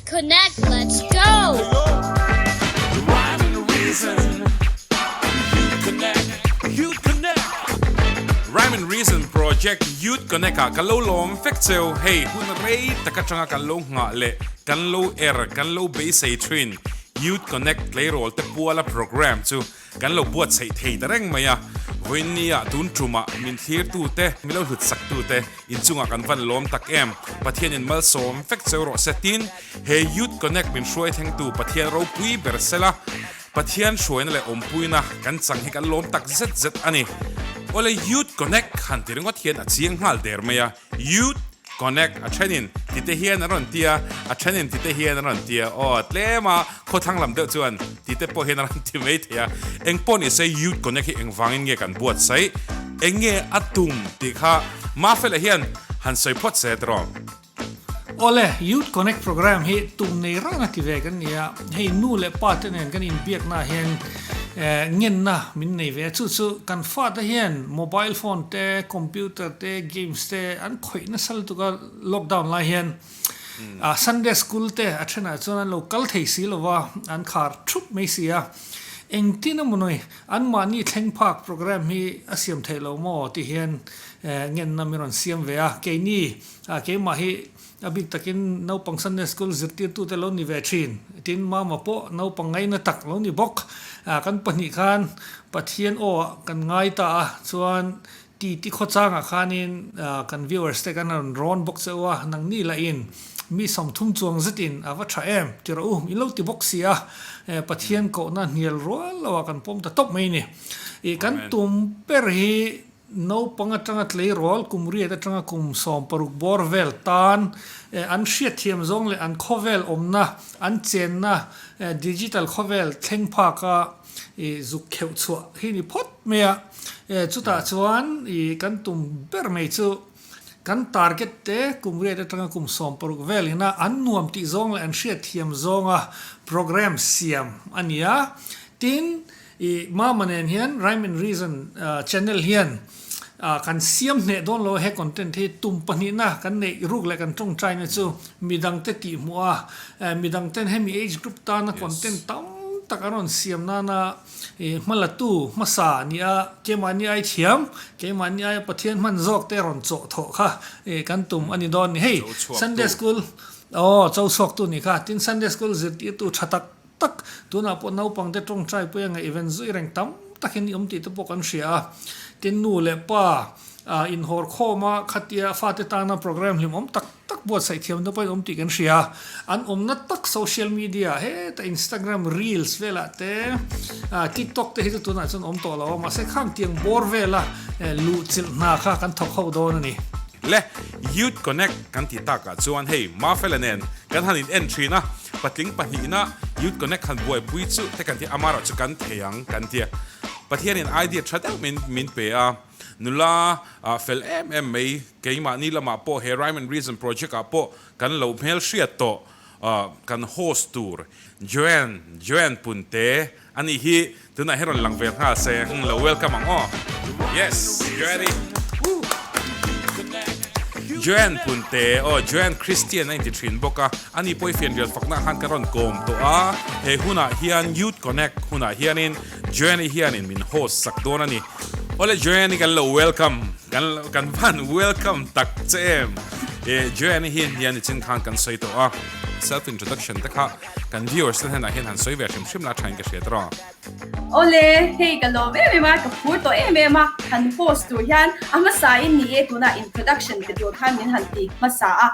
Connect let's go! Rhyme and reason Youth Connect Youth Connect Rhyme and Reason Project Youth Connect ah ka lo lawm vek cheu. Hei hun rei tak atanga kan lo nghah leh kan lo er kan lo beisei thin Youth Connect tleirawl te puala program chu Kan lo buatsaih thei ta reng mai a, vawiinnia tun tumah min thlirtute, mi lo hlutsaktute inchungah kan van lawm tak em? Pathianin malsawm vek cheu rawh se. Tin, he Youth Connect min hruai thlengtu Pathian ropui ber sela, Pathian hruaina leh awmpuina kan chang hi kan lawm tak zet zet a ni. Awle Youth Connect han ti ringawt hian a chiang nghal der mai a, Youth Connect a thenin ti te hian an rawn ti a, a thenin ti te hian an rawn ti a, aw tlem a khawthlang lam deuh chuan ti te pawh hian an rawn ti mai thei a, eng pawh ni se Youth Connect hi engvangin nge kan buatsaih, eng nge a tum tih kha Mafela hian han sawi phawt se tiraw. Awle, Youth Connect Programme hi tum nei rana ti ve kan ni a, hei nu leh pa te nen kan inbiakna ah hian ngenna min nei ve a, chu chu kan fate hian mobile phone te, computer te, games te an khawih nasa lutuk a lockdown lai hian Sunday school te a thenah chuan an lo kal thei si lova, an khar thup mai si a, engtin emaw nawi anmahni thleng phak programme hi a siam theih lo maw tih hian ngenna min rawn siam ve a, keini A keimah hi a bik takin naupang Sunday School zirtirtute lo ni ve thin. Tin, Mama pawh naupang ngaina tak lo ni bawk. A kan pahnih khan Pathian aw ah kan ngai ta a, chuan titi khawchangah khanin kan viewers te kan rawn rawn bawk che u a, nangni lahin mi 30 chuang zetin a va tha em ti rawh u, min lo ti bawk si a, Pathian kohna hnial rual lo ah kan pawm ta tawp mai ni. I kan tum ber hi Naupang atanga tleirawl kum riat atanga kum 16 bawr vel tan an hriatthiam zawng leh an khawvel awmna, an chenna digital khawvel thleng phaka zuk kheuh chhuah hi ni phawt mai a. Chutah chuan kan tum ber mai chu kan target te kum riat atanga kum 16 vel ina an nuam tih zawng leh an hriatthiam zawnga program siam a ni a. Tin, I Mama nen hian Rhyme and Reason channel hian kan siam hneh dawn lo a, he content hi tum pahnihna kan neih ruk leh kan tawngtaina chu midangte tih hmuh a, midangten hemi age group tana content tam tak an rawn siam nana hmalatu hmasa ni a, keimahni ai thiam, keimahni aia Pathian hman zawk te rawn chawh thawh kha kan tum a ni dawn ni. Hei Sunday School aw cho chhuaktu ni kha, tin Sunday School zirtirtu tha tak tak, tunah pawh naupangte tawngtai pawh a ngaihven zui reng tam takin i awm tih te pawh kan hria a. Tin, nu leh pa inhawr khawm a, khatia fate tana program hlimawm tak tak buatsaih thiam te pawhin awm tih kan hria a. An awmna tak social media heta Instagram reels velah te, TikTok te hi chu tunah chuan awm tawh lo a, mahse khang tiang bawr vela luhchilh hna kha kan thawk ho dawn a ni. Le Youth Connect kan tih takah chuan hei Mafela nen kan han in en thin a, patling pahnihna Youth Connect han buaipui chu te kan ti amarawh chu kan thei ang kan tia. Pathianin idea tha deuh min min pe a, nula fel em em mai keimahni lamah pawh he Rhyme and Reason project ah pawh kan lo hmelhriat tawh kan host tur Joanne Joanne Punte A nih hi tunah hian rawn lang ve nghal se lo welcome ang aw. Yes, Joanne-i. Woo. Joanne Punte aw Joanne Christian a inti thin bawk a. Ani pawh i fianrial fakna khan ka rawn kawm tawh a. He hunah hian Youth Connect hunah hianin Joanne-i hianin min host sak dawn a ni. Awle Joanne-i kan lo welcome kan kan van welcome tak che em. E Joanne-i hi hian nichin khan kan sawi tawh a. Self introduction te kha Kan viewers te hnenah hian han sawi ve hrim hrim la thain ka hriat rawh. Awle, hei ka lawm em em a, ka phur tawh em em a, han host tur hian a hmasa in ni e tunah introduction pe tur khan min han ti hmasa a,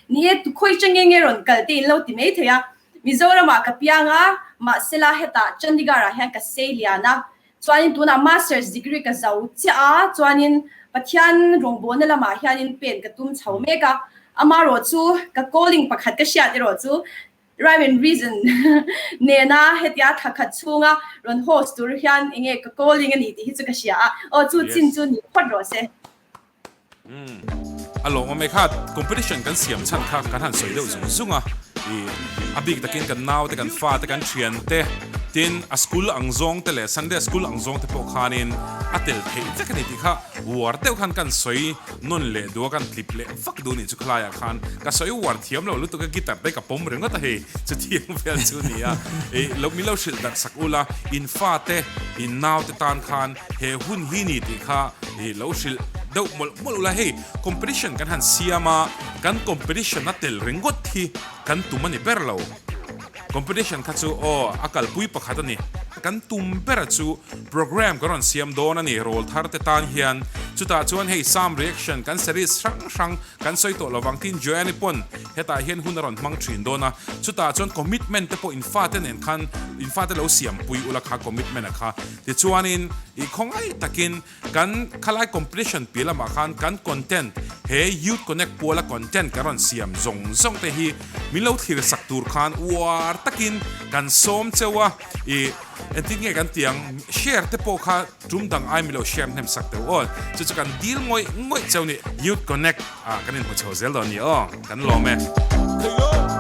ni e khawi chang nge nge rawn kal te in lo ti mai thei a, Mizoramah ka piang a, mahsela hetah Chandigarh ah hian ka sei lian a, Chuanin tunah Masters degree ka zo chiah a, chuanin Pathian rawngbawlna lamah hianin pen ka tum chho mek a, amarawh chu ka calling pakhat ka hriat erawh chu Rhyme and Reason nena hetia thla khat chhunga rawn host tur hian enge ka calling a ni tih hi chu ka hria a, aw chu chin chu ni phawt rawh se. A lawmawm e kha competition kan siam chhan kha kan han sawi deuh zung zung a, i a bik takin kan nau te kan fa te kan thian te tin a school ang zawng te leh Sunday school ang zawng te pawh khanin a tel theih vek a ni tih kha uar deuh khan kan sawi nawn leh duh a, kan tlip leh vak duh a nih chu khalaiah khan ka sawi uar thiam lo lutuk a, guitar te ka pawm ringawt a hei chutiang vel chu a ni a, ih lo min lo hrilh darh sak ula in fate in naute tan khan he hun hi ni tih kha ih lo hrilh deuh mawlh mawlh ula hei competition kan han siam a, kan competition a tel ringawt hi kan tum a ni ber lo. Competition kha chu aw a kalpui pakhat a ni. Kan tum bera chu program kan rawn siam dawn a ni rawl thar te tan hian. Chutah chuan hei Sam reaction kan series hrang hrang kan sawi tawh lovang tin Joanne pawn hetah hian hun a rawn hmang thin dawn a. Chutah chuan commitment te pawh in fate nen khan in fate lo siampui ula kha commitment a kha. Tichuanin i khawngaih takin Kan khalai competition piah lamah khan kan content he Youth Connect puala content kan rawn siam zawng zawng te hi min lo thlir sak tur khan uar takin kan sawm cheu a, ih engtin nge kan tih ang share te pawh kha tum dang ai min lo share hnem sak teuh aw, chu chu kan deal ngawih ngawih cheu ni Youth Connect ah kan inhmu chho zel dawn ni aw, kan lawm e.